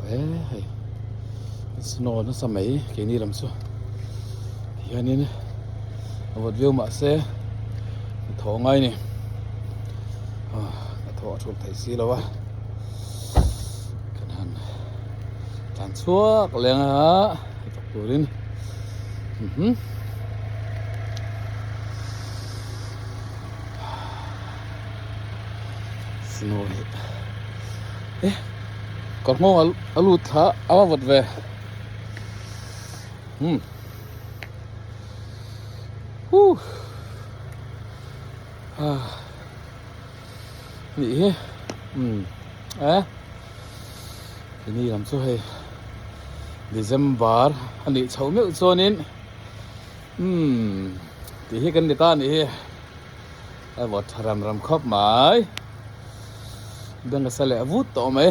e hei snow nasa mai keini lam chu tihianin a vawt viau mahse hnathawh a ngai a ni ah hnathawh a thulh theih si lo a kan han tlan chhuak leng a hnathawk turin mhm. Snow hi eh ka nghawng a lut thla a va vawt ve hmm huh ah nih hi hmm eh tini lam chu hei December a nih chhoh meuh chuanin hmm tih hi kan ni ta a nih hi. A vawt tha ram ram khawp mai. Beng a sa leh vut tawh mai.